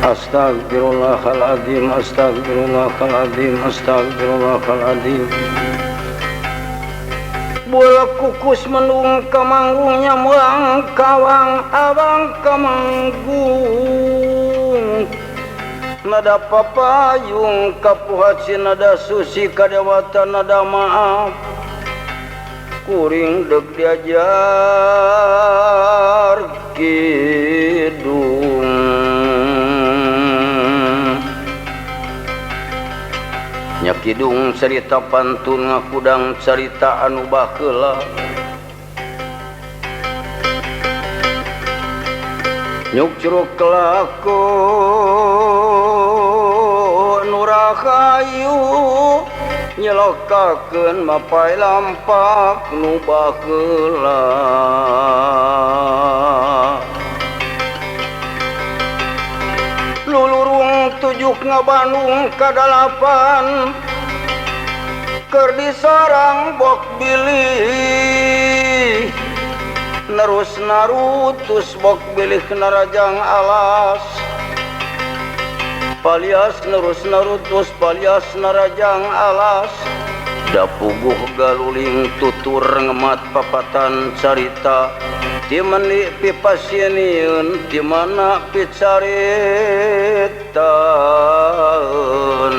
Astagfirullahaladzim, astagfirullahaladzim, astagfirullahaladzim. Bola kukus mendung kamanggung nyamuang kawang awang kamanggung. Nada papayung kapuhaci nada susi kadewata nada maaf. Kuring dek diajar kidung. Nya kidung cerita pantun ngakudang cerita anu baheula. Nyuk curug kelakon nurahayu nyelokakeun mapai lampak nu baheula. Lulurung tujuh ngabandung kadalapan keur disarang bok bilih nerus narutus bok bilih narajang alas palias nerus narutus palias narajang alas dapuguh galuling tutur ngemat papatan carita ti meni pipasieun ti mana picaritaeun.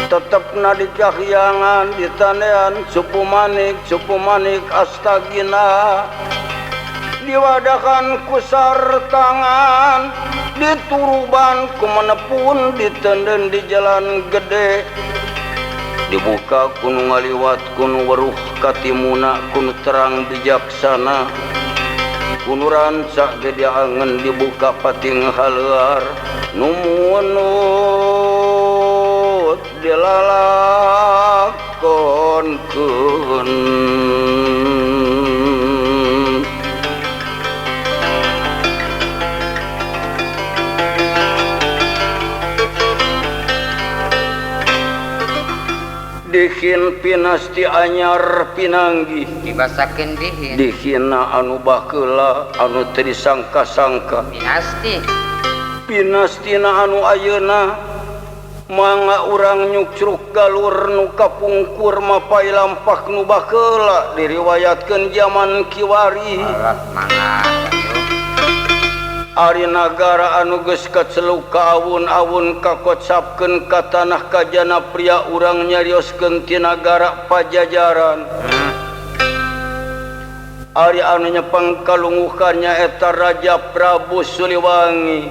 Tetepna di kahyangan di tanean cupu manik astagina diwadakan kusar tangan dituruban ku menepun ditenden di jalan gede dibuka kunu ngaliwat kunu weruh katimuna kunu terang bijaksana kunu rancak gede angen dibuka pating haleuar numunut dilalakonkeun. Dihin pinasti anyar pinanggi dibasakeun dihin dihina anu baheula anu teu disangka-sangka pinasti pinastina anu ayeuna mangga urang nyukcruk galur nu kapungkur mapai lampah nu baheula diriwayatkeun zaman kiwari. Allah mangga Ari nagara anu geus kaceluk ka awun-awun kakocapkeun ka tanah kajana pria urang nyarioskeun ti nagara Pajajaran. Ari anu nyepeng kalunguhan nyaeta Raja Prabu Siliwangi.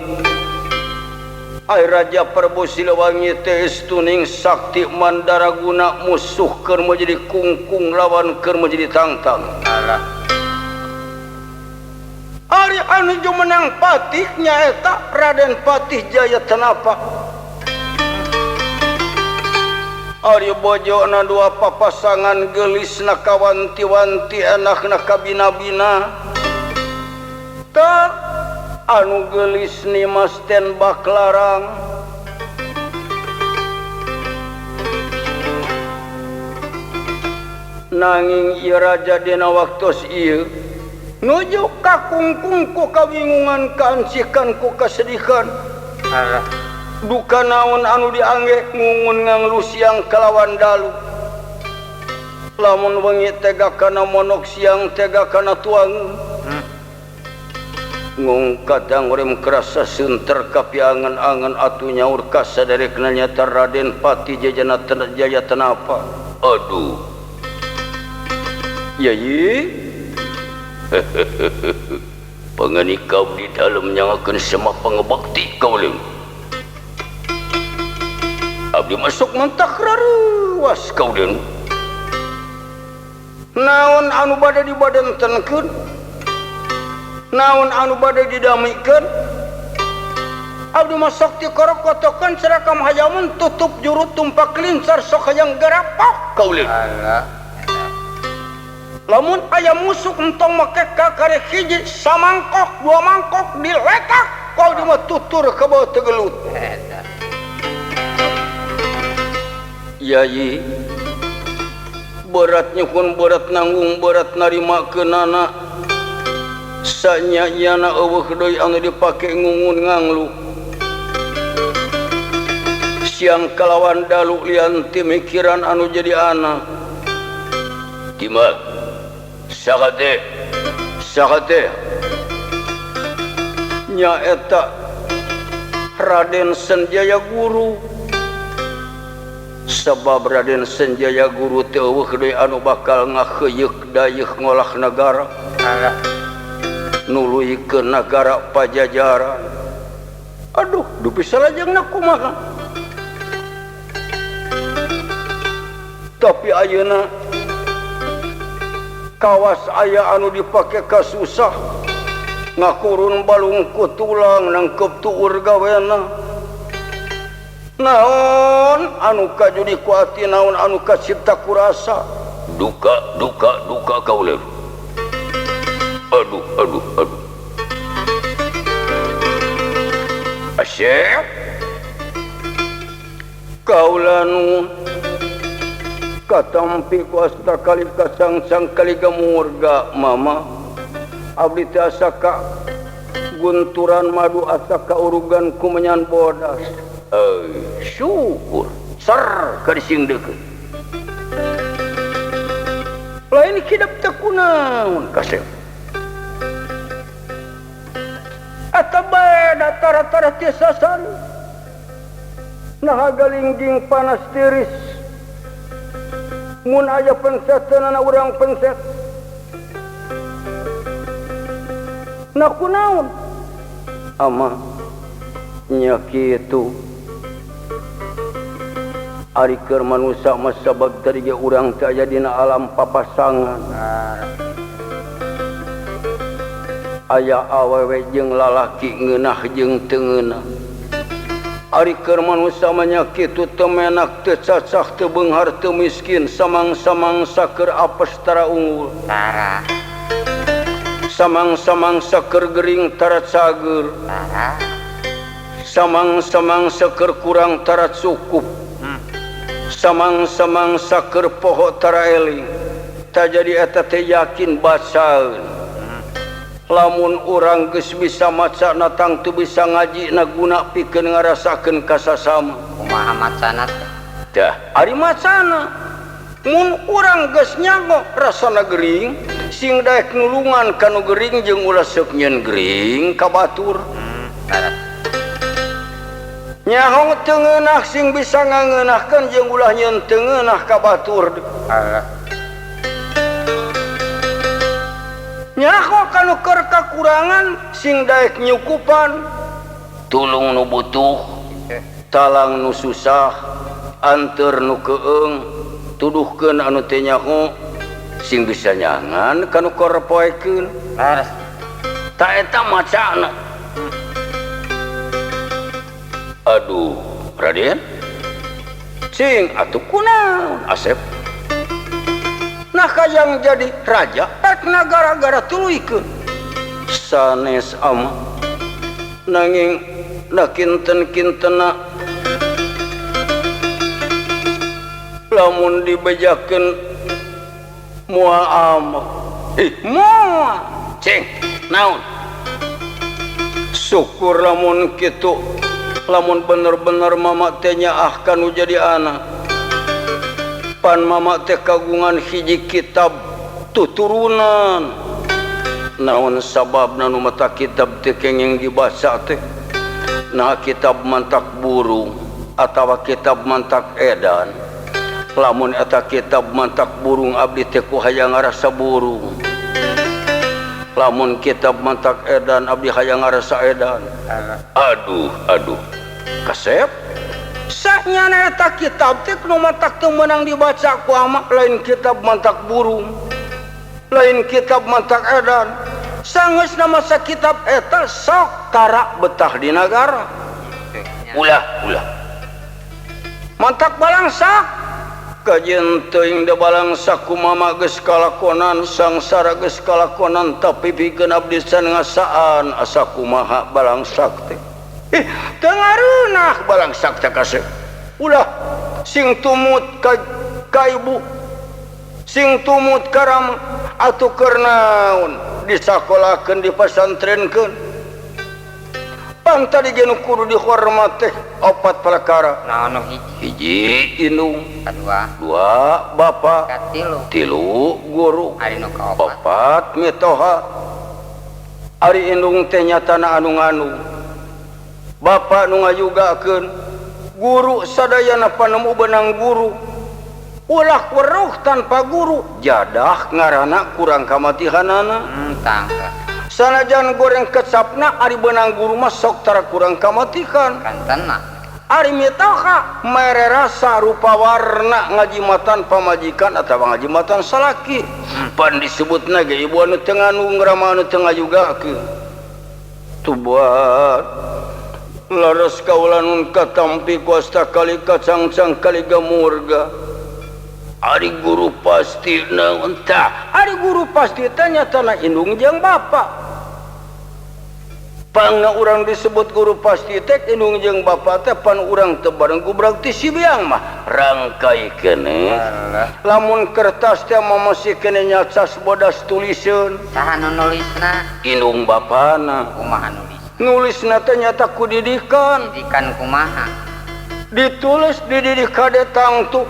Ari Raja Prabu Siliwangi teh tuning sakti mandaraguna musuh keur menjadi kungkung lawan keur menjadi tangtang. Allah. Ari anu jumenang patih nyaeta Raden Patih Jaya Tenapa. Ari bojona dua papasangan geulisna kawanti-wanti enakna kabina-bina. Tah anu geulis Nimas Ten Baklarang. Nanging ieu raja dina waktos ieu nuju kakungkung ku kabingungan kaansikan ku kesedihan. Duka naon anu diangge ngungun nganglu siang kalawan dalu. Lamun wengi tega kana monok siang tega kana tuang. Ngung kadang urem kerasa sunter kapiangan-angan atuh nyaur kasaderekna nyata Raden Patih Jaya Tenapa. Aduh. Yayi. Pangani kau di dalam nyangakeun semua pangebakti kau leung. Abdi masuk mentah raruas kau leung. Naon anu bade dibadentenkeun? Naon anu bade didamikeun? Abdi masuk ti korokotokeun serakam hayamun tutup juru tumpak lincar sok hayang garapak kau leung. Allah. Lamun aya musuh entong make kakare hiji samangkok dua mangkok diletak kau di mah tutur ka bawah tegelut. Yayi berat nyuhun berat nanggung berat narima keunana Sanya-nyana eueuh deui anu dipake ngungun nganglu. Siang kalawan dalu lian ti mikiran anu jadi anak. Timak sakate sakate nyaeta Raden Senjaya Guru. Sebab Raden Senjaya Guru teu eueuh deui anu bakal ngaheuyeuh dayeuh ngolah nagara. Nuluykeun nagara Pajajaran. Aduh, dupi salajengna kumaha? Tapi ayeuna kawas aya anu dipake kasusah ngakurun balung ku tulang nangkep tuur gawena. Naon anu kajudi ku ati, naon anu kacipta ku rasa. Duka duka duka kaula. Aduh aduh aduh. Asyik kaula nu katampi ku asta kali kasangsang kali gemurga mama. Abdi teh asa ka gunturan madu asa ka urugan ku menyan bodas. Syukur ser ka sing deukeut. Lain kidep teh kunaon kasep. Atau bae datar-datar teh sasari. Nah galingging panas tiris. Mun aya pensetanana urang penset. Nah kunaon? Ama nya kitu. Ari keur manusa mah sabab tadi ge urang teh aya dina alam papasangan. Aya awewe jeung lalaki ngeunah jeung teu ngeunah. Ari keur manusa mah nya kitu teu menak teu cacah teu beunghar teu miskin samang-samang keur apes tara unggul. Tara. Samang-samang keur gering tara cager. Tara. Samang-samang keur kurang tara cukup. Samang-samang keur poho tara eling. Ta jadi eta teh yakin bacaeun. Lamun urang geus bisa maca na tangtu bisa ngaji na guna pikeun ngarasakeun ka sasama. Kumaha macana teh? Tah, ari macana mun urang geus nyago rasana gering, sing daek nulungan ka nu gering jeung ulah seuk nyeun gering ka batur. Nyaho teu ngeunah sing bisa ngangeunahkeun jeung ulah nyeun teu ngeunah ka batur. Nyaho kanu keur kakurangan sing daek nyukupan, tulung nu butuh, talang nu susah, anteur nu keung, tuduhkeun anu teu nyaho sing bisa nyangan kanu keur poekeun. Ta eta macana. Aduh, Raden. Cing atuh kunaon Asep? Nah kayang jadi raja rek nagara-gara tuluykeun. Sanes ama nanging na kinten-kintena lamun dibejakeun moal ama. Ih, moal. Cing, naon? Syukur lamun kitu. Lamun bener-bener mama teh nyaah kanu jadi anak. Pan mama teh kagungan hiji kitab tuturunan. Naon sababna nu mata kitab teh kenging dibaca teh? Nah kitab mantak burung atawa kitab mantak edan. Lamun eta kitab mantak burung abdi teh ku hayang ngarasa burung. Lamun kitab mantak edan abdi hayang ngarasa edan. Aduh aduh. Kasep sanyana eta kitab teh nu mantak teu meunang dibaca ku ama, lain kitab mantak burung, lain kitab mantak edan. Sangeusna masa kitab eta sok tara betah di nagara. Ulah ulah. Mantak balangsak. Kajian teuing da balangsak ku mama geus kalakonan, sangsara geus kalakonan, tapi pikeun abdi can ngasaan asa kumaha balangsak teh. Ih, teu ngareunah balangsak teh kasep. Ulah sing tumut ka ibu, sing tumut ka rama atuh keur naon? Disakolakeun dipasantrenkeun. Pang tadi ge nu kudu dihormat teh opat perkara. Naon nu hiji? Hiji indung, kadua, dua bapa, katilu, tilu guru, ari nu kaopat, opat mitoha. Ari indung teh nyatana anu nganu, bapa nu ngayugakeun, guru sadayana panemu benang guru. Ulah weruh tanpa guru, jadah ngaranna kurang kamatihanana. Tangka. Sanajan goreng kecapna ari benang guru mah sok tara kurang kamatihan. Kantena. Ari mitoha mere rasa rupa warna ngajimatan pamajikan atawa ngajimatan salaki. Pan disebutna ge ibu anu teu nganu ngrama anu teu ngayugakeun. Tubuat laras kaula nun katampi kuasta kali kacangcang kali gamurga. Ari guru pasti naon tah? Ari guru pasti teh nyatana indung jeung bapa. Pangna urang disebut guru pasti teh indung jeung bapa teh pan urang teu bareng gubrag ti si biang mah rangkai keneh. Lamun kertas teh mah masih keneh nyacas bodas tuliseun. Saha nu nulisna? Indung bapana. Kumaha nulis? Nulisna teh nyata ku didikan. Didikan kumaha? Ditulis dididik kade tangtu.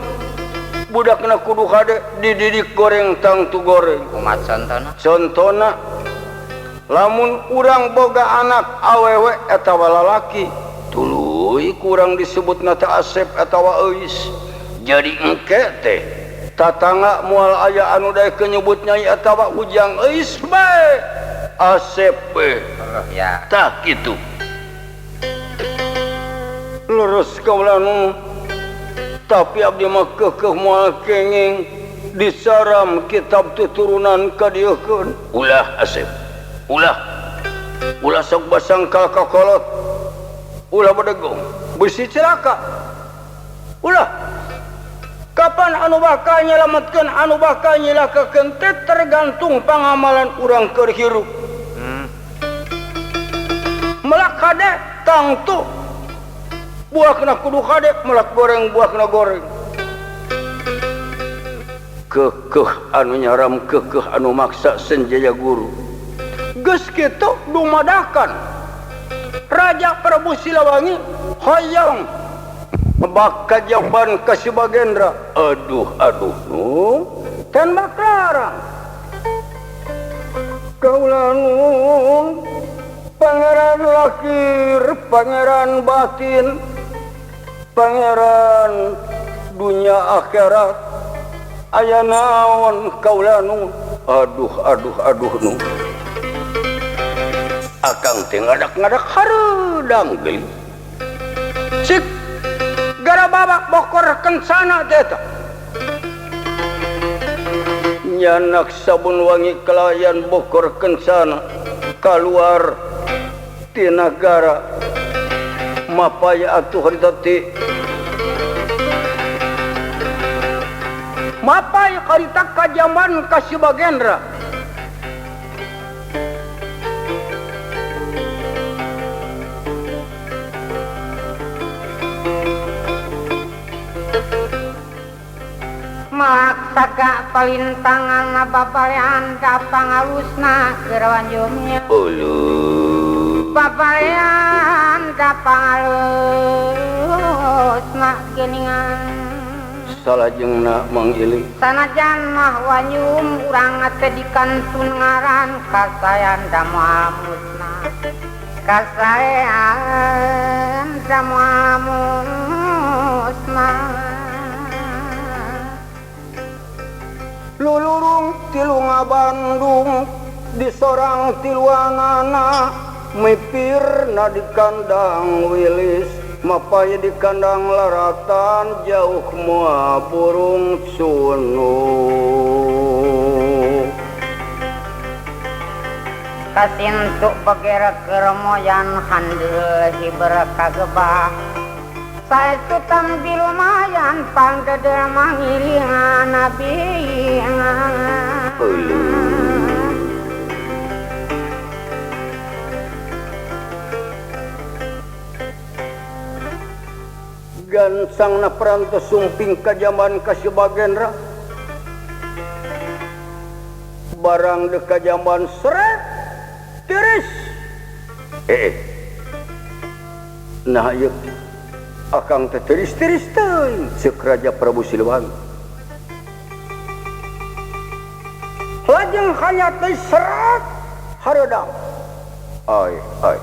Budakna kudu kade dididik goreng tangtu goreng. Kumaha contona? Contona lamun urang boga anak awewe atawa lalaki tuluy kurang disebutna teh Asep atawa Euis. Jadi engke teh tatangga moal aya anu daek nyebut nyai atawa Ujang Euis bae Asep bae. Ya. Tah kitu. Lurus kaula nu tapi abdi mah keukeuh moal kenging disaram kitab tuturunan ka dieukeun. Ulah Asep. Ulah. Ulah sok basangkal ka kolot. Ulah bedegong, bisi celaka. Ulah. Kapan anu bakal nyelametkeun anu bakal nyilakakeun teh tergantung pangamalan urang keur hirup. Melak kade tangtu. Buahna kudu kade melak goreng buahna goreng. Keukeuh anu nyaram keukeuh anu maksa Senjaya guru. Geus kitu dumadakan Raja Prabu Siliwangi hoyong baka jaban ka si Bagendra. Aduh aduh nu ten baklarang. Kaula nun pangeran lahir, pangeran batin, pangeran dunia akhirat. Aya naon kaula nun? Aduh aduh aduh nu. Akang teh ngadak-ngadak hareudang geuling. Cik garababak bokor kencana teh eta. Nyanak sabun wangi kelayan bokor kencana kaluar ti nagara mapaya atuh harita ti mapaya harita kajaman ka si Bagendra. Maksaga palintangan babalean ka pangalusna keur wanjumnya. Uluh. Babalean ka pangalusna geuningan. Salajengna Mang Iling. Sanajan mah wanyum urang teh dikantun ngaran kasayan da moal musna. Kasayan da moal musna. Lulurung tilu ngabandung disorang tiluanana mipirna di kandang wilis mapaya di kandang laratan jauh mua burung cunu. Kasintuk bagera keremoyan handel hiber kagebah saestu tampi lumayan pangdedel mangiringan nabi. Gansang na perantos sumping ka jaman ka si Bagendra. Barang dek ka jamban seret tiris. Nah ieu akang teh tiris-tiris teuing ceuk Raja Prabu Siliwangi. Lajeng hanya teh seret hareudang. Ai ai.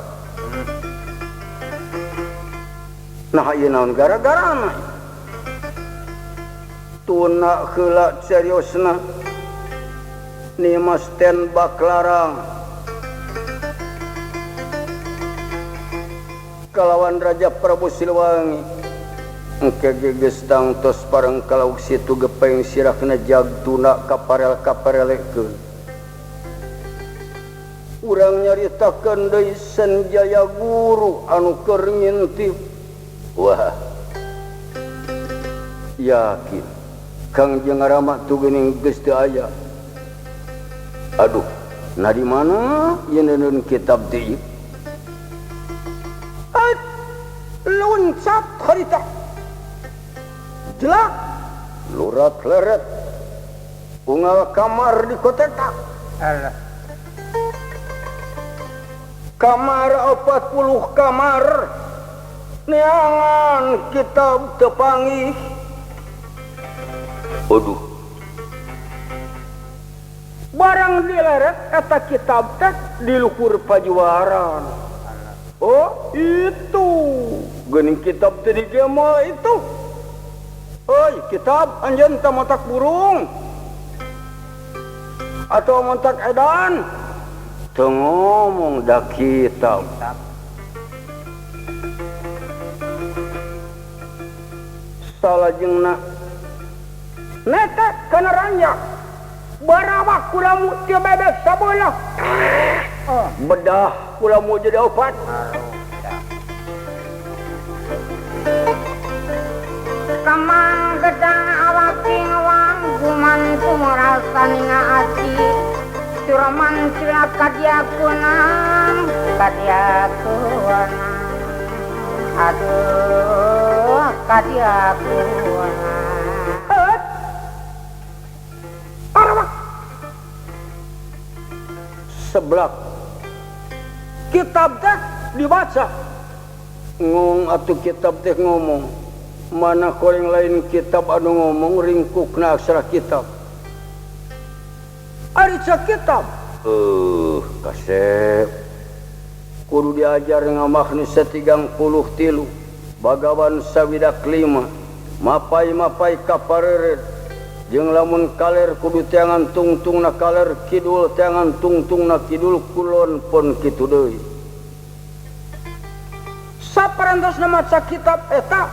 Nah ieu naon gara-garana? Tuna heula seriusna. Nimas ten Baklarang kalawan Raja Prabu Siliwangi engke geus tangtos pareng kalauk situ gepeng sirahna jag tuna kaparel kaparelekeun. Urang nyaritakeun deui Senjaya Guru anu keur ngintip. Wah, yakin Kang Jeng Rama tu geuning geus teu aya. Aduh, nah di mana yeun kitab teh? Loncat harita. Jelak lurat leret. Unggal kamar di koteta. Alah. Kamar 40 kamar. Neangan kitab tepangih. Aduh. Barang dileret eta kitab teh di luhur pajuaran. Oh, itu geuning kitab teh digemal itu. Oi, kitab anjeun teh motak burung atau montak edan. Teu ngomong da kitab. Salajengna netek kana ranjak. Barawak kulamu ti bebek sabelah. Bedah kulamu jadi opat. Kamang gedang awak pingwang gumantung rasa ninga ati. Suraman sila kadiakunang kadiakunang. Aduh kadiakunang. Seblak kitab teh dibaca ngong atuh kitab teh ngomong mana koreng lain kitab anu ngomong ringkukna aksara kitab ari cek kitab kasep kudu diajar ngamakni 33 bagawan sawidak 5 mapai-mapai kapareureut jeung lamun kaler kudu teangan tungtungna kaler kidul teangan tungtungna kidul kulon pon kitu deui. Saparantosna maca kitab eta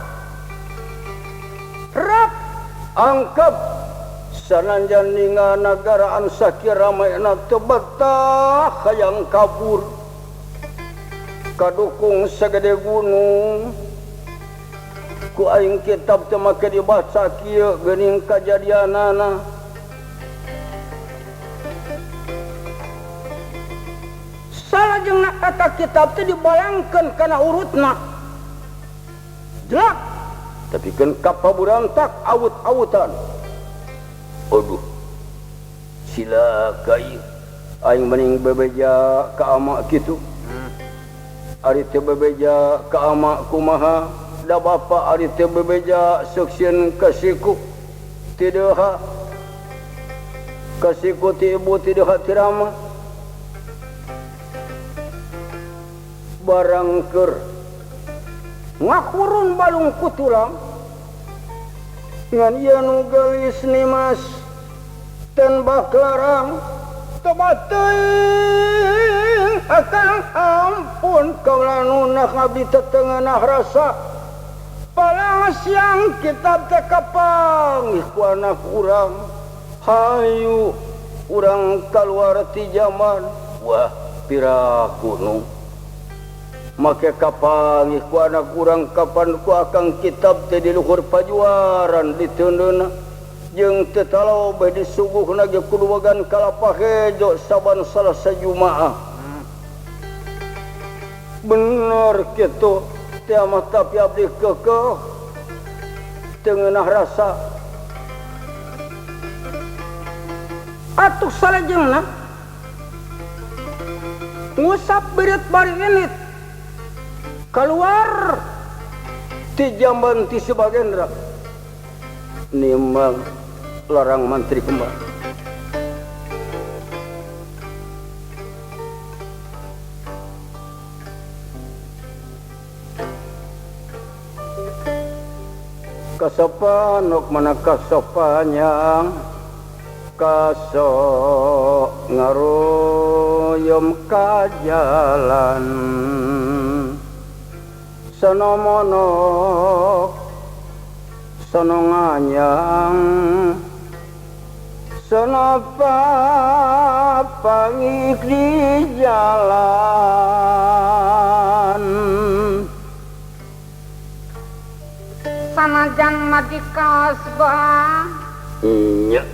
rap angkep sananjan ninga nagara anu sakieu ramena teu betah hayang kabur kadukung sagede gunung. Ku aing kitab teu make dibaca kieu geuning kajadianana. Salajengna eta kitab teh dibalangkeun kana urutna. Jelak tapi keun kapaburantak awut-awutan. Aduh. Cilaka ieu. Aing mending bebeja ka ama kitu. Ari teu bebeja ka ama kumaha? Da bapa ari teu bebeja seuksieun ka siku ti deha ka siku ti ibu ti deha ti rama barang keur ngahurun balung ku tulang ngan ieu nu geulis Nimas ten Baklarang teu teuing akang ampun kaula nu nak abdi tetengeunah rasa palang siang kitab teh kapanggih ku anak urang. Hayu urang kaluar ti jaman. Wah piraku nu make kapanggih ku anak urang kapan ku akang kitab teh di luhur pajuaran diteundeuna jeung teu talaw beh disuguhna ge kudu wagan kalapa hejo saban salasa Jumaah. Bener kitu teh mah tapi abdi kekeh teu ngeunah rasa. Atuh salajengna ngusap beureut bari init keluar ti jamban ti Subagendra nimbang larang mantri kembar. Kasopanok mana kasopanyang kasok ngaruyum ka jalan sono monok sono nganyang sono papangik di jalan. Sanajan mah di kasbah nya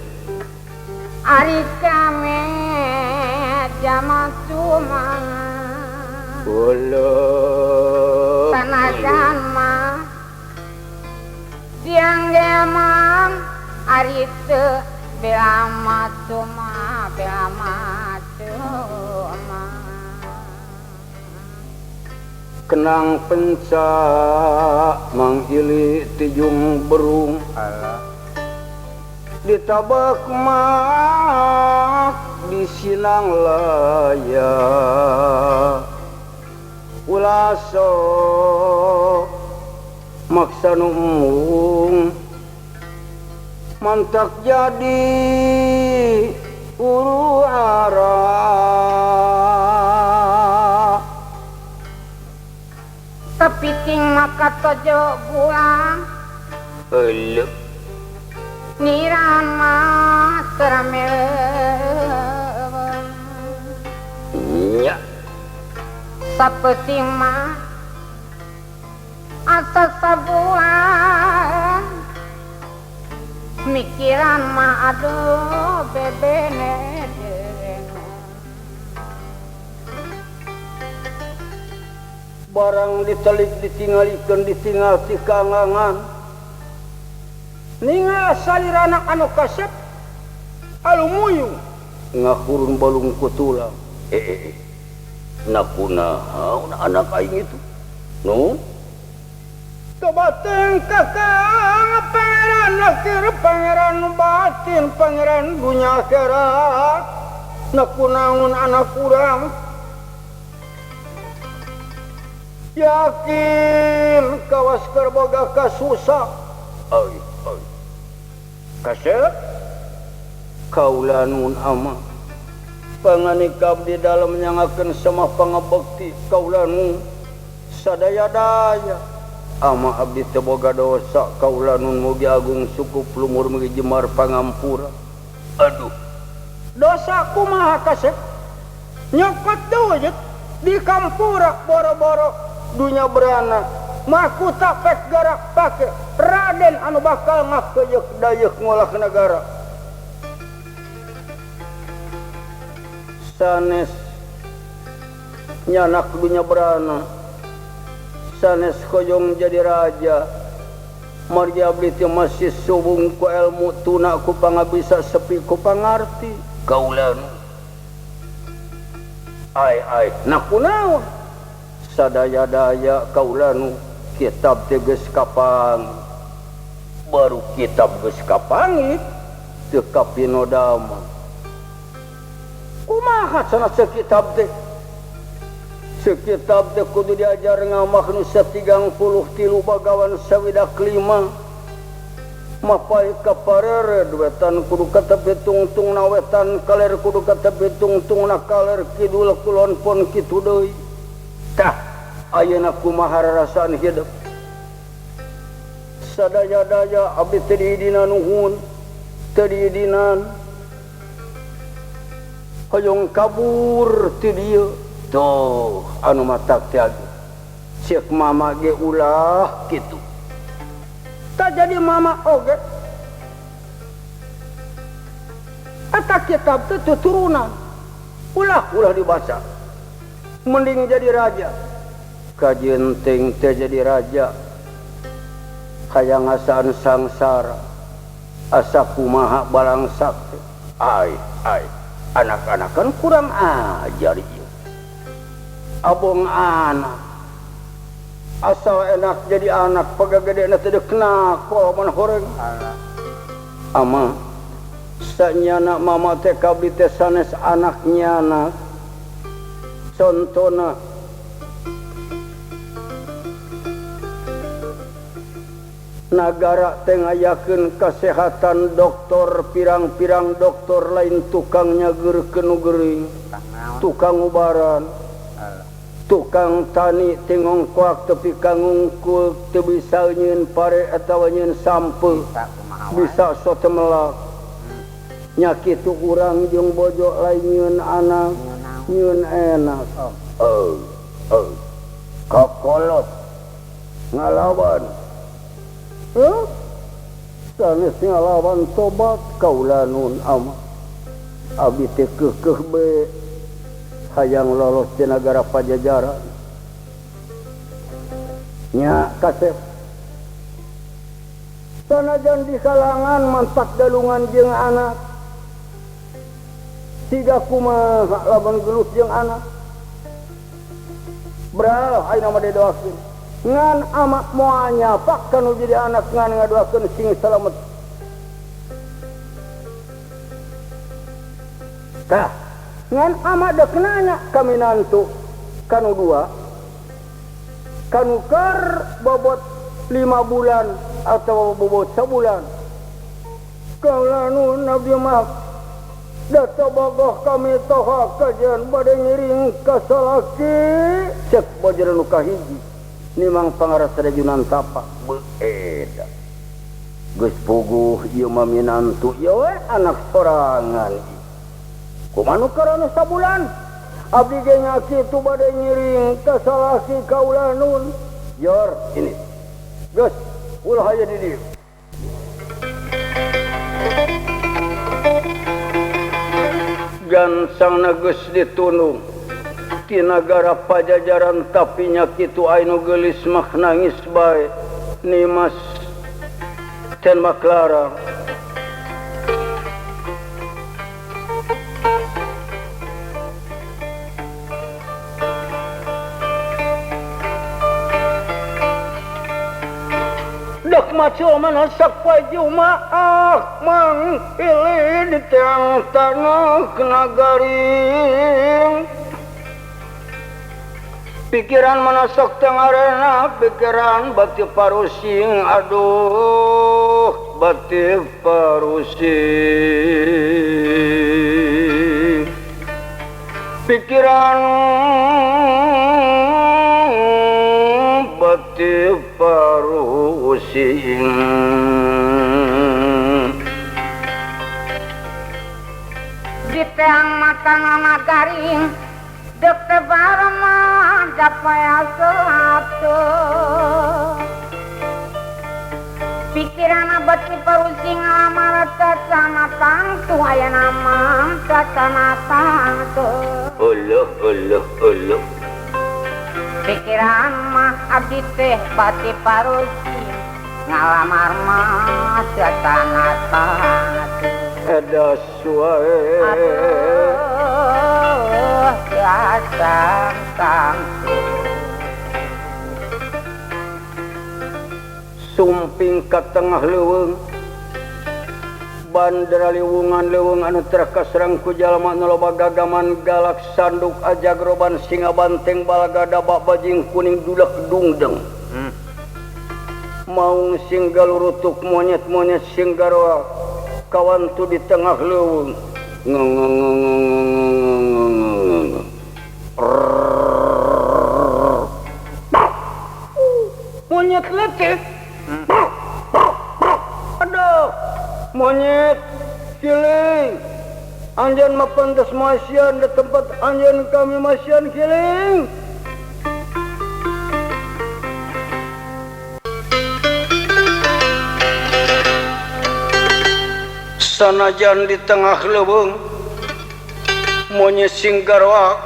ari kame jama cuma ulah sanajan mah tiang gemang ari teu bela cuma bela cuma. Kenang pencak manghili tijung berung alah ditabak mak di sinang laya ulah sok maksa nu mantak jadi huru hara. Kepiting maka tojo buang elep niran mah terameleweng nya sapeting mah asa sabulan mikiran mah aduh bebene. Barang ditelik ditinggalikeun ditinggal ti kangangan ningal salirana anu kasep alumuyung ngahurun balung ku tulang. Nakunaon anak aing itu nu tobateng kakang pangeran akhir pangeran batin pangeran dunya akhirat nakunaon anak urang yakin kawas kerboga kasusah ai ai kasep kaula nun ama panganikab di dalam nyangakeun semah pangabekti kaula nun sadaya-daya ama abdi teu boga dosa kaula nun mugi agung sukup lumur mugi jemar pangampura. Aduh dosa kumaha kasep nyokot deui di kampura boro-boro dunya berana mahkota pek garak pake raden anu bakal ngakeyek dayeuh ngolah negara sanes nyanak dunya berana sanes hoyong jadi raja margi abdi teh masih subung ku ilmu tuna ku pangabisa sepi ku pangarti kaula ai ai nakunaon sadaya-daya kaula nu kitab teh geus kapang baru kitab geus kapanggih teu kapinodama kumaha cenah kitab teh sekitab teh kudu diajar ngamah nu 33 bagawan sawidak lima mapai kaparered wetan kudu katepi tungtungna wetan kaler kudu katepi tungtungna kaler kidul kulon pon kitu deui. Tah ayeuna kumaha rarasaan hidup sadaya-daya abdi teu diidinan nuhun teu diidinan hoyong kabur ti dieu tuh anu matak teh ceuk mama ge ulah kitu tak jadi mama oge eta kitab teh tuturunan ulah dibaca mending jadi raja kajenting teh jadi raja hayang asaan sangsara asa kumaha balangsak teh Ai ai anak-anak kan kurang ajar ieu. Abong anak asal enak jadi anak pagagedena teh kena kolaman horeng. Ama sanyana mama teh kabdi teh sanes anak nyana. Contona nagara teh ngayakeun kasehatan doktor pirang-pirang doktor lain tukang nyageurkeun nu geuring, tukang ubaran, tukang tani teh ngongkoak tepi ka ngungkul teu bisa nyieun pare atawa nyieun sampeu, bisa so teu melak. Nya kitu urang jeung bojo lain nyieun anak, nyieun enak. Kakolot ngalawan. Sanes ngalawan tobat kaula nun ama. Abdi teh keukeuh be hayang lolos di nagara Pajajaran. Nya kasep. Sanajan di kalangan mantak dalungan jeung anak. Tiga kumaha lamun gelut jeung anak. Bral ayeuna mah didoakeun. Ngan amak moal nyapak kanu jadi anak ngan ngadoakeun sing salamet. Tah, ngan amak dek nanya ka minantu kanu dua. Kanu keur bobot 5 bulan atau bobot sabulan. Kaula nun abdi mah data bogoh kami toha kajian bade ngiring ka salaki cek bojor nu kahiji. Nimang pangarasa junan tapa beeda geus puguh ieu mah minantu ieu we anak sorangan. Kumaha nu karana sabulan abdi ge nya kitu bade ngiring ka salaki kaula nun. Yor ini geus ulah aya di dieu. Gansangna geus ditunung ti nagara Pajajaran tapi nya kitu anu geulis mah nangis bae Nimas Ten Maklara. Dak macul mana sak pajumaah mang pilih di tiang tanah nagaring. Pikiran manasok tengarena pikiran bati parusing aduh bati parusing. Pikiran bati parusing. Di teang mata ngama garing dek tebar mah dapaya satu. Pikiran bati parusing alamar cacana tangtu aya nama cacana tangtu. Uluh uluh uluh. Pikiran mah abdi teh bati parusing ngalamar mah cacana tangtu. Ada suara. Aduh dasar tangtu. Sumping ka tengah leuweung bandera liwungan leuweung anu terkasrang ku jalma nu loba gagaman galak sanduk ajagroban singa banteng balaga dabak bajing kuning dudak dungdeng. Maung sing galurutuk monyet-monyet sing garoa kawantu di tengah leuweung. Monyet letih. Aduh, monyet kiling. Anjeun mah pantes masian di tempat anjeun kami masian kiling. Sanajan di tengah leuweung monyet sing garwak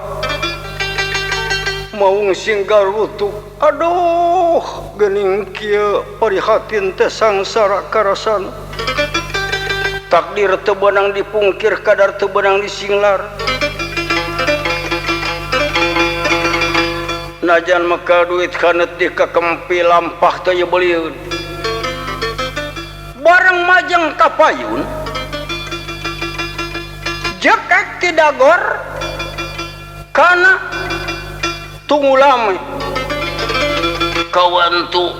maung sing garutuk. Aduh geuning kieu parihatin teh sangsara karasana. Takdir teu beunang dipungkir kadar teu beunang disinglar. Najan maka duit kanet di kakempi lampah teu nyebelieun. Bareng majeng ka payun jekek ti dagor kana tungulame kawantu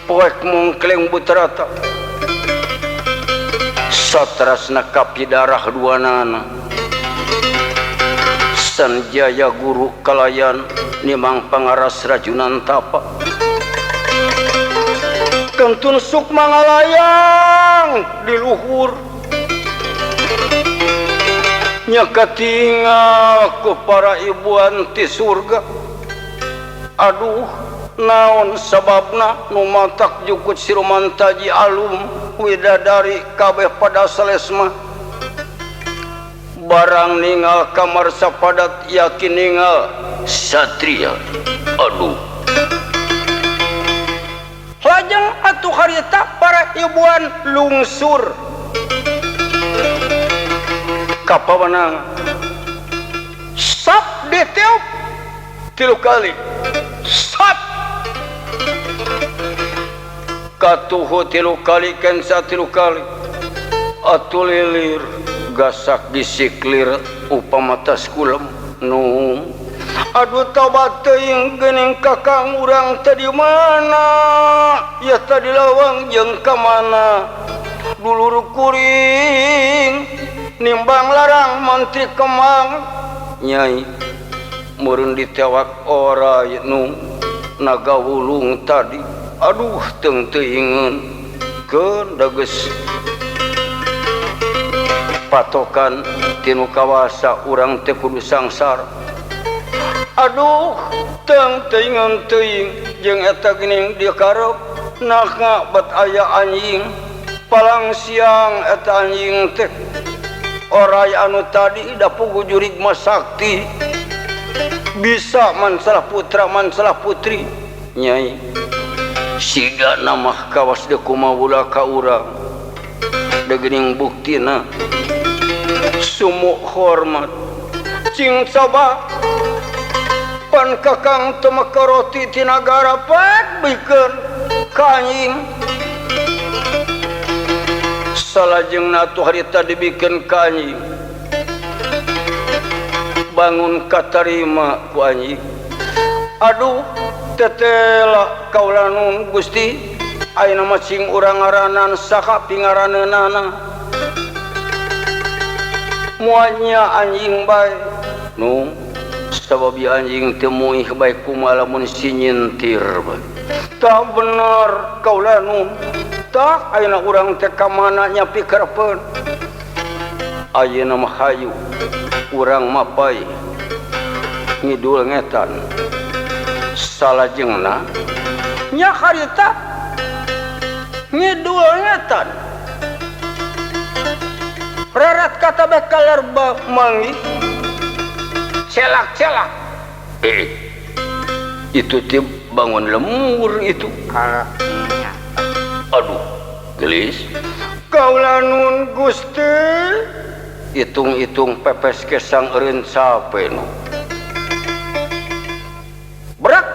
poek mungkleng butrata satrasna kapidarah duanana Sanjaya guru kalayan nimang pangaras rajunan tapa kentun sukma ngalayang di luhur nya katingal ku para ibuan ti surga. Aduh naon sababna nu matak jukut sirumantaji alum widadari kabeh pada salesma. Barang ningal kamar sapadat yakin ningal satria. Aduh lajeng atuh harita para ibuan lungsur kapawenang sap ditiup 3 kali sap katuhu 3 kali kensa 3 kali atuh lilir gasak disiklir upama tas kulem nu aduh tobat teuing geuning kakang urang teh di mana ya tadi lawang jeung ka mana dulur kuring nimbang larang mantri kemang nyai meureun ditewak oray nu naga wulung tadi. Aduh teung teuingeun keun dageus patokan tinu kawasa urang teh kudu sangsara. Aduh teung teuingeun teuing jeung eta geuning dikarep naha bat aya anjing palang siang eta anjing teh oray anu tadi da pugu jurig mah sakti bisa mansalah putra mansalah putri nyai siga namah kawas deui kumaha ulah ka urang deugeuning buktina sumu hormat cing coba pan kakang teu make roti ti nagara pat bikeun ka anjing salajengna atuh harita dibikeun ka anjing bangun katarima ku anjing. Aduh tetela kaula nun Gusti ayeuna mah cing urang ngaranan saha pingaraneunana moalnya anjing bae nu sabab anjing teu muih bae kumaha lamun sinyintir bae tah bener kaula nun tah ayeuna urang teh ka mana nya pikarepeun ayeuna mah hayu urang mapai ngidul ngetan salajengna nya harita ngidul ngetan rarat kata bekaler mangi celak-celak itu teh bangun lemur itu. Aduh gelis kaula nun Gusti hitung-hitung pepes kesang eureun sape nu berak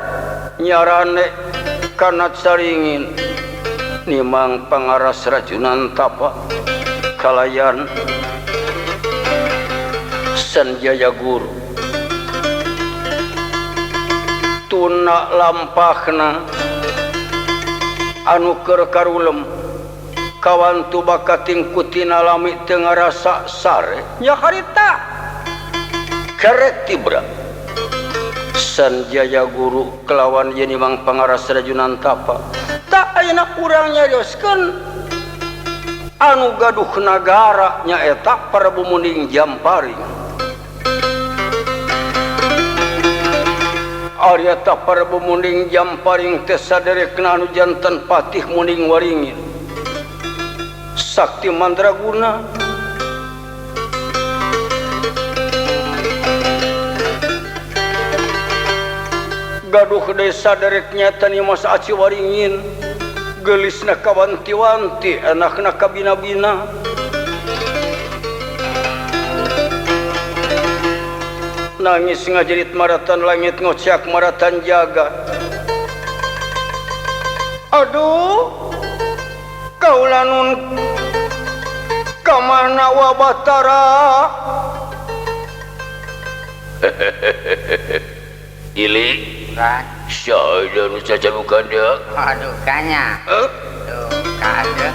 nyarane kana caringin nimang pangaras rajunan tapa kalayan Sanjaya guru tuna lampahna anu keur karulem kawantu bakating kutina lami teu ngarasa sare nya harita kerek tibra Sanjaya guru kelawan ye nimang pangaras rajunan tapa tak ayeuna urang nyarioskeun anu gaduh nagara nyaeta Prabu Munding Jamparing. Ari eta Prabu Munding Jamparing teh saderekna anu janten Patih Munding Waringin Sakti Mandraguna gaduh desa dereknya tani Mas Aci Waringin gelisna kawanti-wanti enakna kabina-bina Nangis ngajerit maratan langit ngocak maratan jaga. Aduh, kaula nun kamana wa Batara? Ili, saya nu cacabukan dia. Aduh, kanya. Tuh, kada.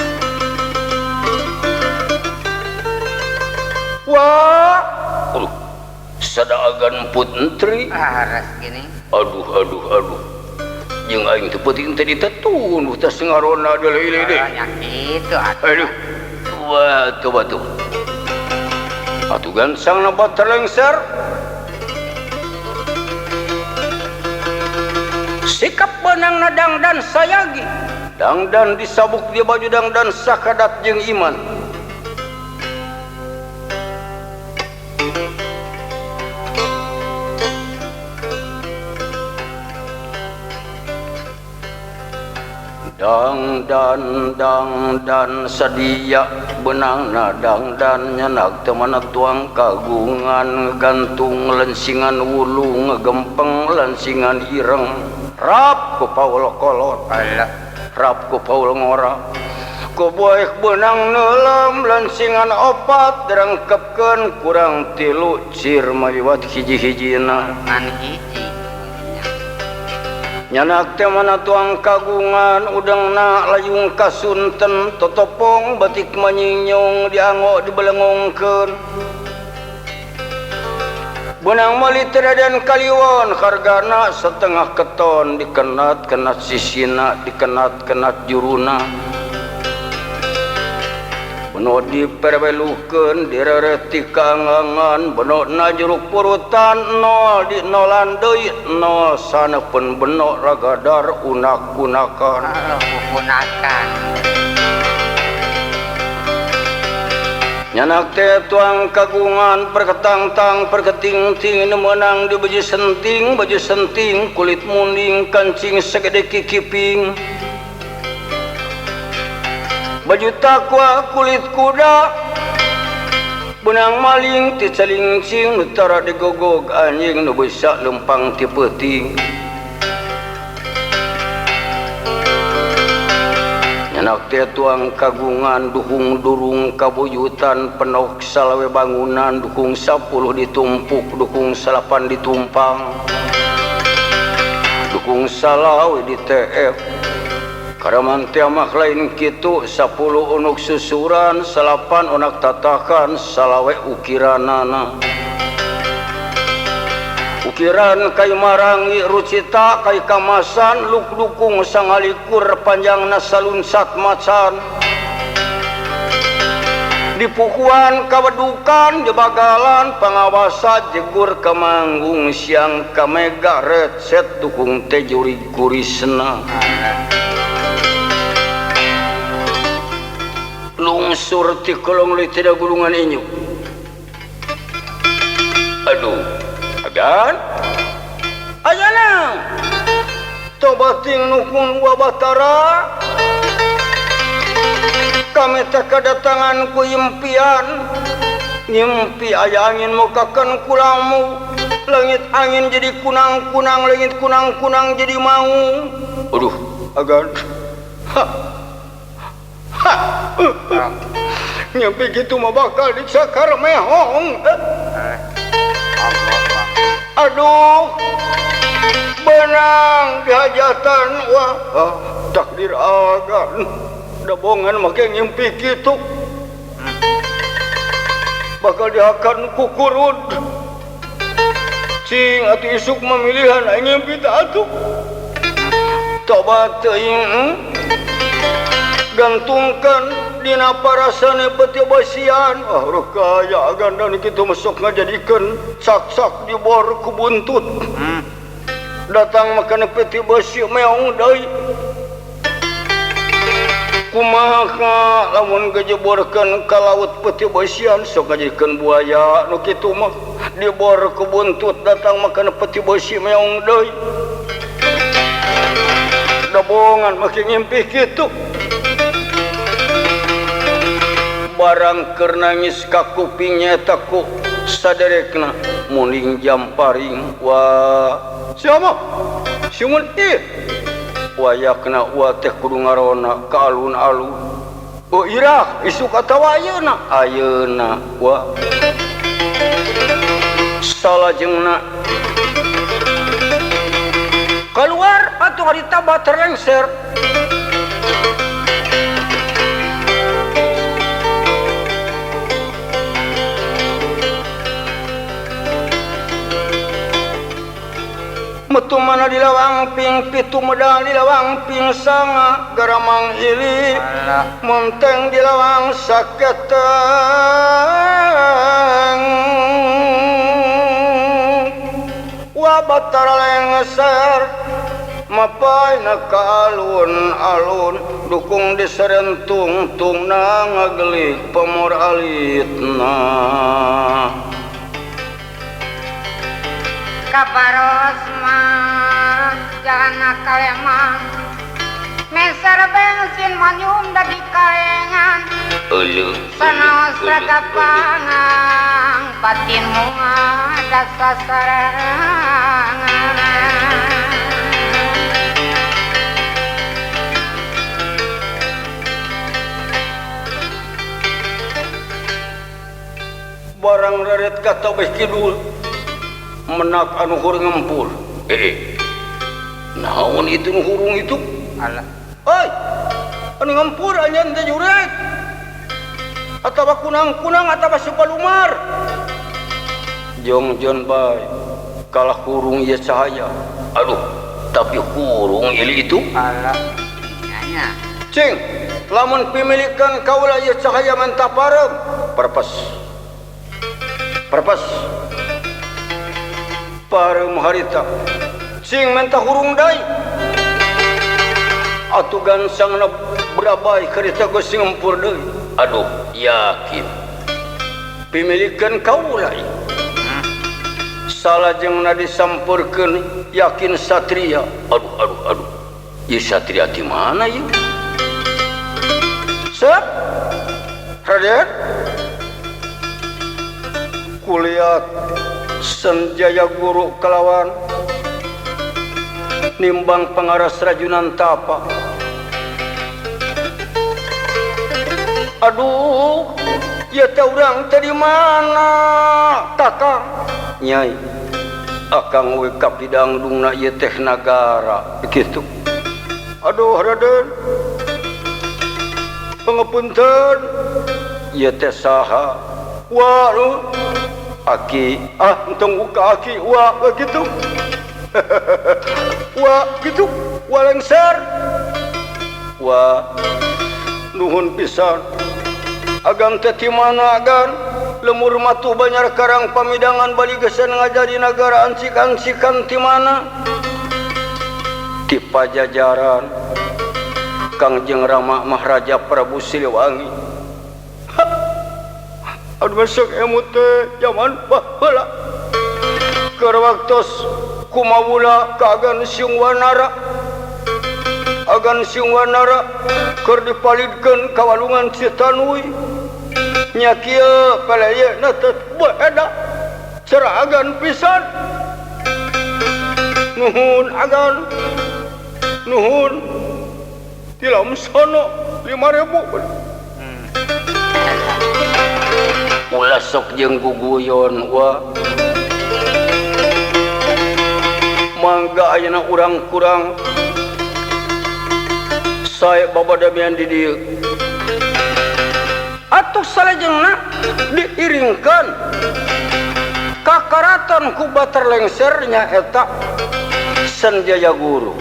Wah, aduh, sadaagan putri. Ah, ras gini. Aduh, aduh, aduh. Jeung aing teu penting teh ditetun teh ngarona deui ili deui. Nya kitu atuh. Aduh. Wah, tuh batu. Atuh gansang na Batara Lengser. Sikap benang na dangdan sayagi. Dangdan disabuk dia baju dangdan sakadat jeung iman. Dangdan dangdan sadia benang na dangdan nyanak teu mana tuang kagungan gantung lensingan wulu ngegempeng lensingan ireng rap ku paul kolot rap ku paul ngora ku boek benang neuleum lensingan opat direngkepkeun kurang tilu cir maliwat hiji-hijina ngan hiji. Nyanak teh mana tuang kagungan udangna layung kasunten totopong batik manyinyong diango dibelengongkeun benang meuli teh dan kaliwon hargana setengah keton dikenat-kenat sisina dikenat-kenat juruna beno diperbelukeun direreti kangangan beno na jeruk purutan nol di nolan deui nol saneupun beno ragadar unak-unakan unakan. Nyanak teh tuang kagungan perketangtang perketing-ting meunang di baju senting kulit munding kancing sagede kikiping baju takwa kulit kuda benang maling ti calingcing nu tara digogog anjing nu bisa lempang ti peuting. Nyanak teh tuang kagungan duhung durung kabuyutan penok salawe bangunan dukung 10 ditumpuk dukung 8 ditumpang dukung salawe di TF. Karaman teh mah lain kitu 10 unuk susuran 8 unak tatakan salawe ukiranana ukiran kai marangi rucita kai kamasan luk dukung sangalikur panjangna salunsat macan dipukuan kawedukan jebagalan pangawasa jegur kamanggung siang kamega recet dukung teh jurig kurisna lungsur ti kolong leutik tidak gulungan inyu. Aduh, agan ayana tobating nukun wa Batara kami teh kedatangan ku impian ngimpi aya angin mukakeun kulamu langit angin jadi kunang-kunang langit kunang-kunang jadi mau. Aduh, agan ha ha nyampe gitu mah bakal dicakar mehong. Aduh, benang dihajatan wah takdir agan dabongan make ngimpi kitu bakal dihakan kukurud cing atuh isuk memilihan aing ngimpi teh atuh tobat teuing gantungkan dina parasane peti basian ah rukaya agan dan kitu mesok ngajadikeun cak-cak di bor ku buntut. Datang makan peti besi meong deui kumaha lamun gejeborkeun ka laut peti besian sok ngajadikeun buaya nu kitu mah di bor ku buntut datang makan peti besi meong deui dabongan make ngimpi kitu barang keur nangis ka kupingnya eta ku saderekna Muning jamparing wa siapa simun ih wayakna wa teh kudu ngarona ka alun-alun oh irah isuk atawa ayeuna ayeuna wa salajengna keluar atuh harita bater lengser metu mana di lawang ping pitu medal di lawang ping sanga garamang ili monteng di lawang saketeng wa batara lengser mapai na ka alun-alun dukung diserentung tungna ngagelik pamor alitna kabaros mah jalan kalemang meser bensin manyum dari kalengan sanaos raga pangang batin munga dasasarangan barang reret ka tebih kidul menak anu hurung ngempur naon itu nu hurung itu alah oi anu ngempur anjeun teh jurig atawa kunang-kunang atawa supalumar jongjon bae kalah hurung ieu cahaya aduh tapi hurung ili itu alah nya cing lamun pimilikan kaula ieu cahaya mantap pareum perpes perpes pareum harita cing menta hurung deui atuh gansangna berabai karita geus ngempur deui aduh yakin pimilikeun kaula ieu salajengna disampurkeun yakin satria aduh aduh aduh ieu satria ti mana ieu sep Raden kulihat Senjaya Guru kelawan nimbang pangaras rajunan tapa aduh ya teh urang teh di mana takang nyai akang we kapidang dungna ieu teh nagara kitu aduh Raden pangapunten ieu teh saha waduh aki ah entong buka aki wah begitu wah gitu wah lengser wah nuhun pisan agan teh ti mana agan lemur matuh banyar karang pamidangan bali gesan ngajadi nagara ancik-ancikan ti mana ti Pajajaran Kangjeng Rama Maharaja Prabu Siliwangi. Aduh masuk emut teh zaman baheula keur waktos kumawula ka agan Siung Wanara agan Siung Wanara keur dipalidkeun ka walungan Citanui nya kieu palayeuna teh beda cerah agan pisan nuhun agan nuhun tilamsono 5.000 ulah sok jeung guguyon wa mangga ayeuna urang kurang sae babadamian di dieu atuh salajengna diiringkeun ka karaton ku bater lengser nya eta Senjaya Guru.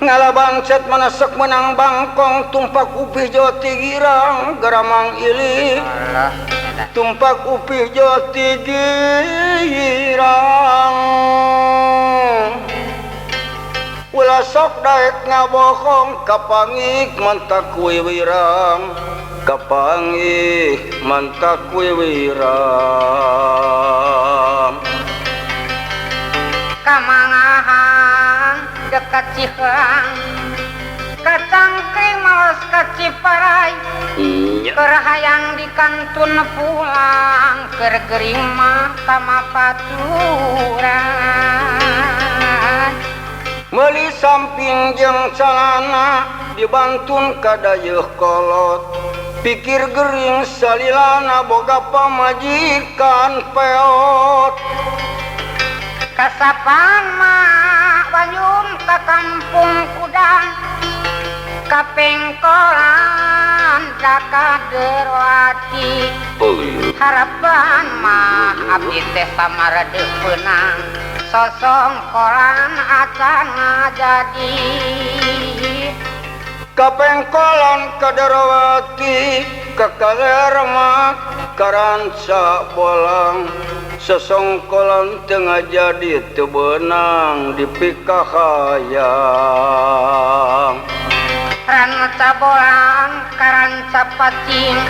Ngalabangcet manasek menang bangkong tumpak upih jati girang geramang ili tumpak upih jati girang ulah sok daek ngabohong kapangik mantak wirang kapangik mantak wirang kamangahan dek ka Ciheang ka Cangkring maos ka Ciparai keur hayang dikantun pulang keur gering mah tamapaturan meuli samping jeung calana dibantun ka dayeuh kolot pikir gering salilana boga pamajikan peot kasapan mah wanyum ka kampung kudang kapengkolan kaderwati harapan mah abdi teh pamareudeuh peunang sosongkolan acan ngajadi kapengkolan kaderwati kakaler mah karanca bolang sesongkolan teu ngajadi teu beunang dipikahayang ranca bolang karanca pacing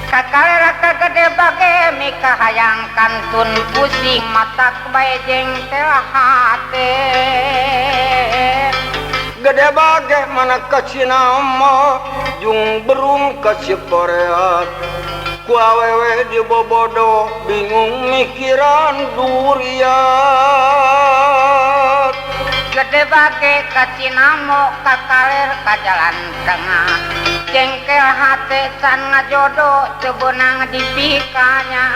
kakalera kagede bage mikahayang kantun pusing matak bae jengkel hate gede bage mana ka Cinamo jung berung ka Ciporeat ku awewe dibobodo bingung mikiran duriat gede bage ka Cinamo ka kaler ka jalan tengah jengkel hate can ngajodo teu beunang dipikanya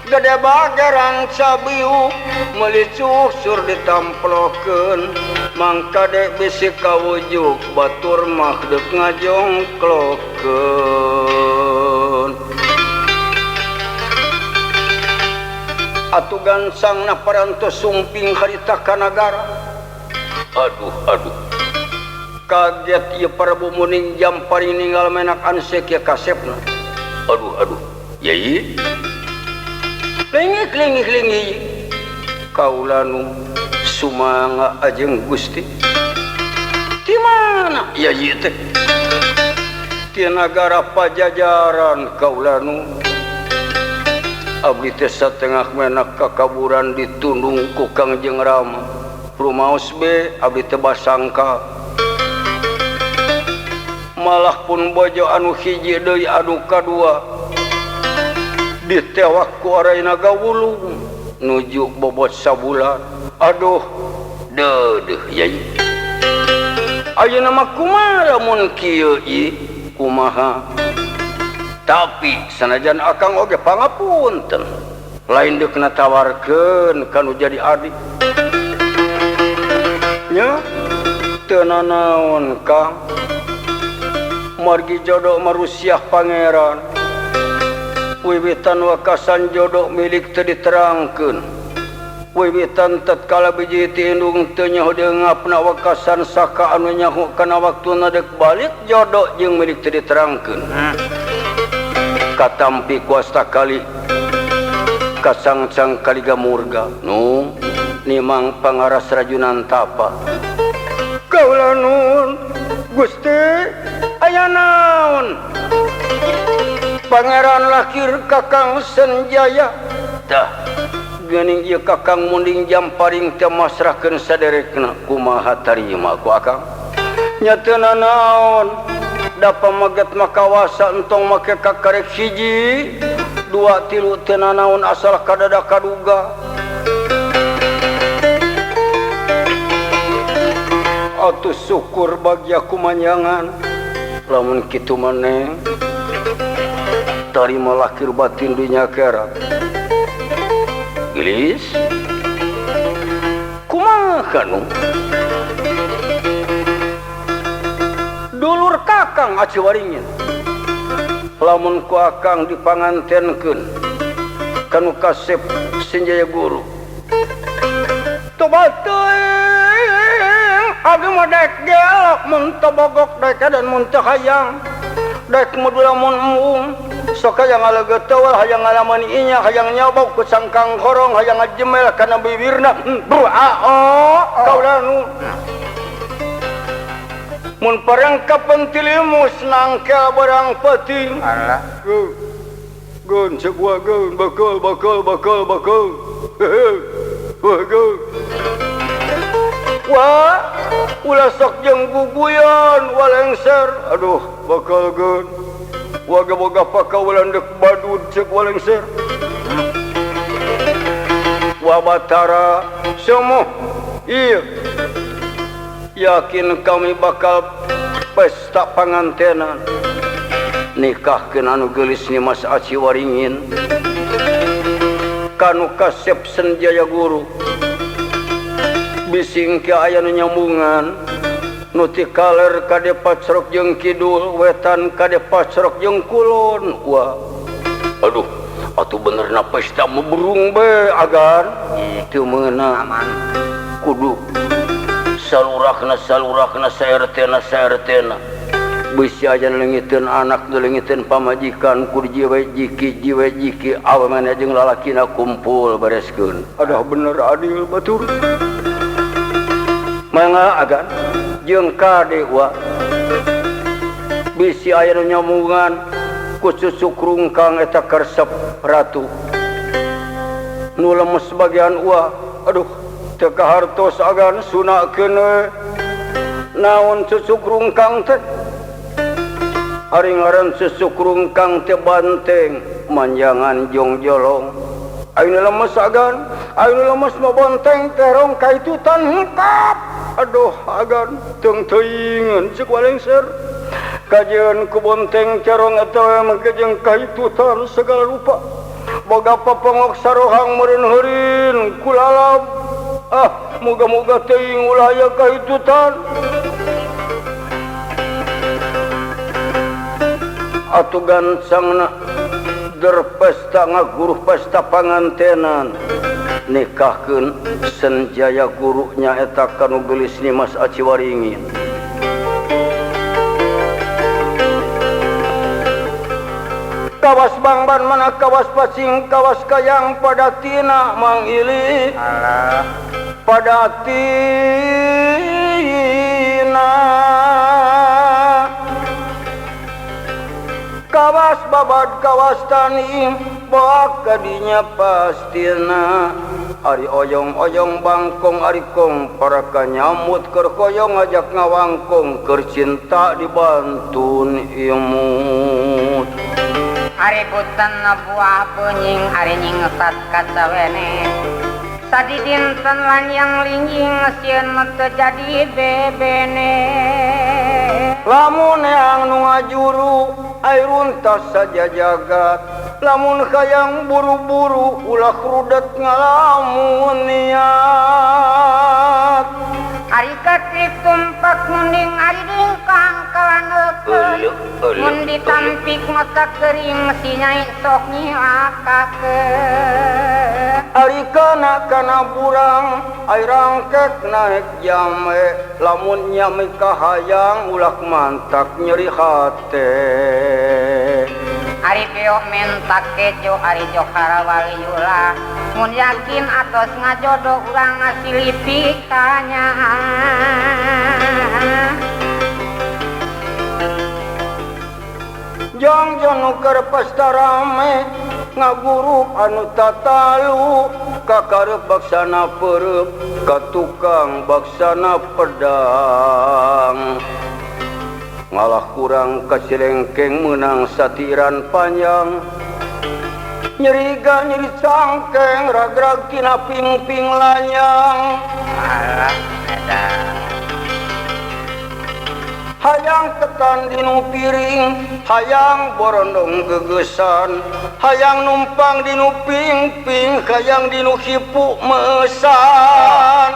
gede bage ranca biu meuli cucur ditamplokeun mangkade bisi kawujud batur mah deuk ngajongklokeun atuh gansangna parantos sumping harita ka nagara aduh aduh kaget ieu Prabu Muning Jamparing ninggal menak ansek ieu kasepna aduh aduh yai lingih lingih lingih kaula nu sumangga ajeng Gusti di mana yai teh di nagara Pajajaran kaula nu abdi teh satengah menak kakaburan ditundung ku Kangjeng Rama rumaos be abdi teh basangka malah pun bojo anu hiji deui anu kadua ditewak ku arai naga wulung nuju bobot sabulan aduh deudeuh yai ayeuna mah kumaha lamun kieu ieu kumaha tapi sanajan akang oge pangapunten lain deuk natawarkeun kanu jadi adik nya teu nanaon Kang margi jodoh marusiah pangeran wiwitan wakasan jodoh milik teu diterangkeun wiwitan tatkala biji ti indung teu nyaho deungapna wakasan saka anu nyaho kana waktuna deuk balik jodoh jeung milik teu diterangkeun katampi kuasta kali kasangcang kali gamurga nu nimang pangaras rajunan tapa kaula nun Gusti aya naon pangeran lahir Kakang Senjaya tah geuning ieu Kakang Munding Jamparing teh masrahkeun saderekna kumaha tarima ku akang nya teu nanaon da pamaget mah kawasa entong make kakarek hiji dua tilu teu nanaon asal kadada kaduga atuh syukur bagya kumanyangan lamun kitu maneh tarima lahir batin dunya akhirat gelis kumaha nu dulur kakang aci waringin lamun ku akang dipangantenkeun kanu kasep Senjaya Guru tobat teuing abdi mah daek gelok mun teu bogok daek dan mun teu hayang daek modul mun embung sok hayang ngaleget tewel hayang ngalaman inya hayang nyabok ku sangkang horong hayang ngajemel kana bibirna oh kaula nu mun parangkap pentilimus nangkel barang penting alah gon sebuah gon bakal bakal bakal bakal Wah ulah sok jeung guguyon walengser aduh bakal geun waga boga pakawulan deuk badud ceuk walengser wa Batara semuh iya yakin kami bakal pesta pangantenan nikahkeun anu geulis ni Mas Aci Waringin kanu kasep Senjaya Guru bising ke aya nu nyambungan nu ti kaler ka Depacrok jeung kidul wetan ka Depacrok jeung kulon wah aduh atuh benerna pesta burung be agan teu meunang kudu salurahna salurahna saertena saertena bisi aja leungiteun anak leungiteun pamajikan kudu jiwe jiki awe maneh jeung lalakina kumpul bereskeun aduh bener adil batur mangga agan jeung kade wa bisi aya nu nyambungan ku cucuk rungkang eta karesep ratu nu lemes bagian wa aduh teu kahartos agan sunakeun we naon cucuk rungkang teh ari ngaran cucuk rungkang teh banteng manjangan jongjolong ayeuna lemes agan ayeuna lemes mah banteng terong kaitutan hengkap aduh agan teung teuingeun ceuk walengser kajeun ku bonteng terong atawa mangke jeung kaitutan segala rupa boga papongok sarohang meureun heurin kulalap ah moga-moga teuing ulah aya kaitutan atuh gancangna der pesta ngaguruh pesta pangantenan nikahkeun Senjaya Guru nyaeta kanu geulis ni Mas Aci Waringin kawas bangban mana kawas pacing kawas kayang pada tina Mang Ili alah pada tina kawas babad kawas tani bawa kadinya pastina ari oyong-oyong bangkong ari kong para kanyamut keur koyong ngajak ngawangkong keur cinta dibantun imut ari butan buah benying ari nyingsat kacawene sadi dinten lanyang linjing sieun teu jadi bebene lamun yang nu ngajuru ai runtas saja jagat lamun hayang buru-buru ulah rudet ngalamun niat ari katrik tumpak munding ari dingkang kalaneukeun mun ditampik mata kering si nyai sok nyilakakeun ari kana kana burang ai rangkek naek jame lamun nyame kahayang ulah mantak nyeri hate ari beok mentak kejo ari johara waliyullah mun yakin atos ngajodoh urang ngasilipi kanya jang janu keur pesta rame ngagurup anu tatalu kakarep baksana perep ka tukang baksana pedang ngalah kurang kacilengkeng menang satiran panjang nyeriga nyeri cangkeng ragrag tina ping-ping lanyang alah eta hayang ketan dinu piring hayang borondong gegesan hayang numpang dinu ping-ping hayang dinu hipu mesan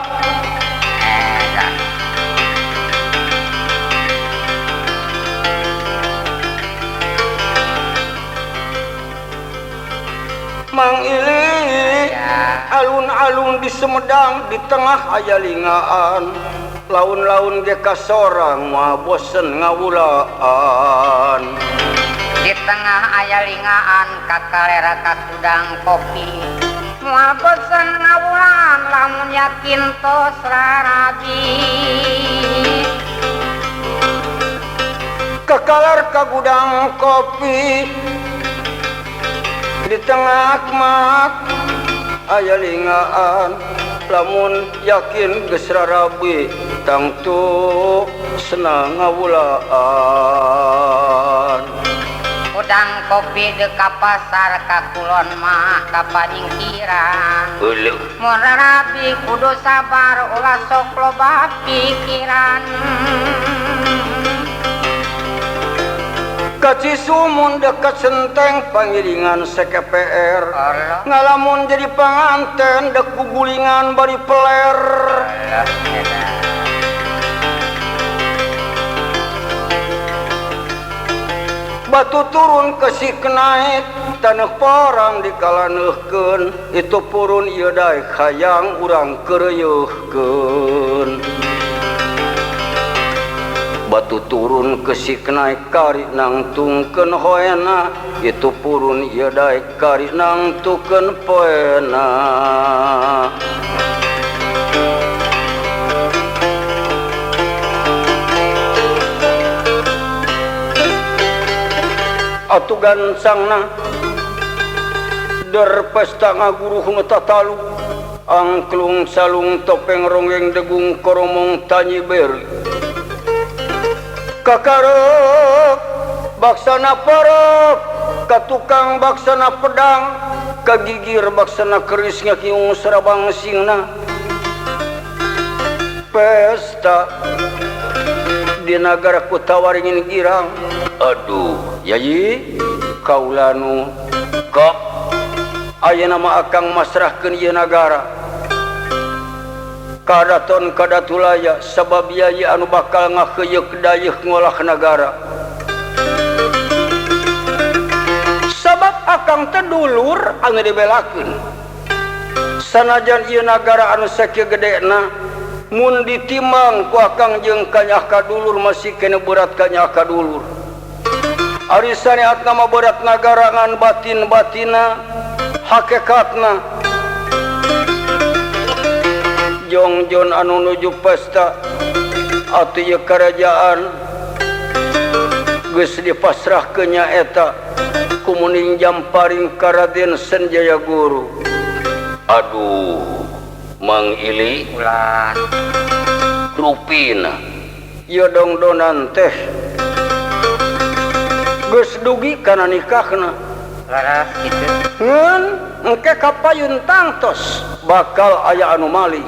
Mang Ili alun-alun di Sumedang di tengah aya lingaan laun-laun ge kasorang mah bosen ngawulaan di tengah aya lingaan kakalera ka gudang kopi moal bosen ngawulaan lamun yakin tos rarabi kakaler ka gudang kopi di tengah mak aya lingaan Lamun yakin geus rarabi tangtu senang ngawulaan. Udang kopi deka pasar ka kulon mah ka panyingkiran. Mun rarabi kudu sabar ulah sok loba pikiran. Kacisumun dekat senteng pangiringan CKPR. Ngalamun jadi panganten dek gugulingan bari peler. Batu turun ke si kenaik tanah porang dikalaneuhkeun itu purun ieu daek hayang urang keureuyeukkeun. Batu turun ke si kenaik kari nangtungkeun hoena itu purun ieu daek kari nangtukeun poena. Atuh gancangna der pesta ngaguruh nu tatalu angklung salung topeng ronggeng degung koromong tanyiber kakarep baksana parep katukang baksana pedang kagigir baksana keris ngakiung serabang singna pesta di nagara Kutawaringin girang. Aduh yayi kaulanu kok ayeuna mah akang masrahkeun ieu nagara kadaton kadatulaya sabab yayi anu bakal ngakeuyeuk dayeuh ngolah nagara sabab akang teh dulur anu dibelakeun sanajan ieu nagara anu sakieu gedena mun ditimbang ku akang jeung kanyah kadulur masih kene berat kanyah kadulur. Ari syariatna mah berat nagara ngan batin-batina hakikatna jongjon anu nuju pesta atuh ieu karajaan geus dipasrahkeun nya eta kumuning jamparing ka Raden Senjaya Guru. Aduh Mang Ili ulah rupina ieu dongdonan teh geus dugi kana nikahna laras kitu ngan engke kapayun tangtos bakal aya anu maling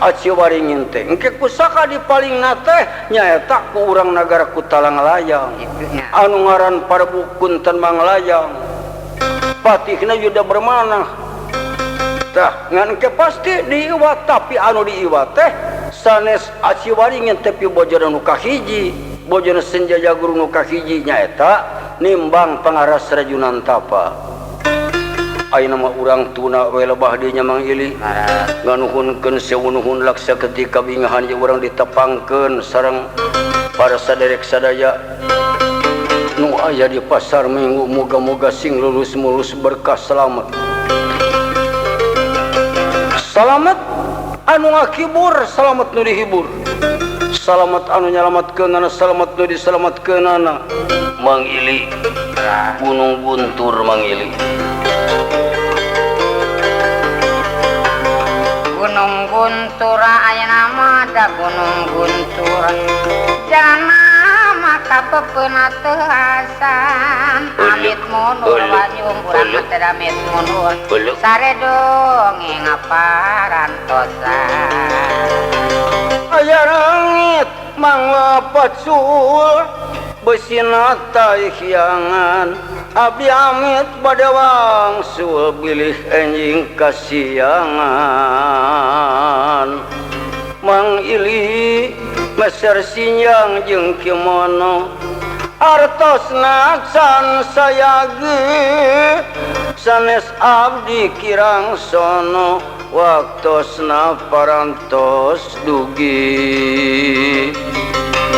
aci waringin teh engke kusaka dipalingna teh nyaeta ku urang nagara Kutalang-Layang anu ngaran Prabu Kunten Manglayang patihna yuda bermanah tah ngan engke pasti diiwat tapi anu diiwat teh sanes aci waringin teh bojona nu kahiji bojona Senjaya Guru nu kahiji nyaeta nimbang pangaras Rajunan Tapa. Ayeuna mah urang tuna we lebah dieu nya Mang Ili nganuhunkeun sewu nuhun laksa ketika bingahan ye urang ditepangkeun sareng para saderek sadaya nu aya di pasar Minggu moga-moga sing lulus mulus berkah selamat. Salamet anu ngahibur, salamet nu dihibur. Salamet anu nyalametkeunana, salamet nu disalametkeunana. Mang Ili Gunung Guntur Mang Ili. Gunung Guntur aya nama da Gunung Guntur. Jangan maka pepeuna teu asan. Amit mundur wanyum urang teh amit mundur. Sare dongeng ngaparantosan. Aya rangit mangapacul besina hiangan abdi amit bade wangsul bilih enjing kasiangan. Mang Ili meser sinyang jeung kimono artosna can sayagi sanes abdi kirang sono waktosna parantos dugi.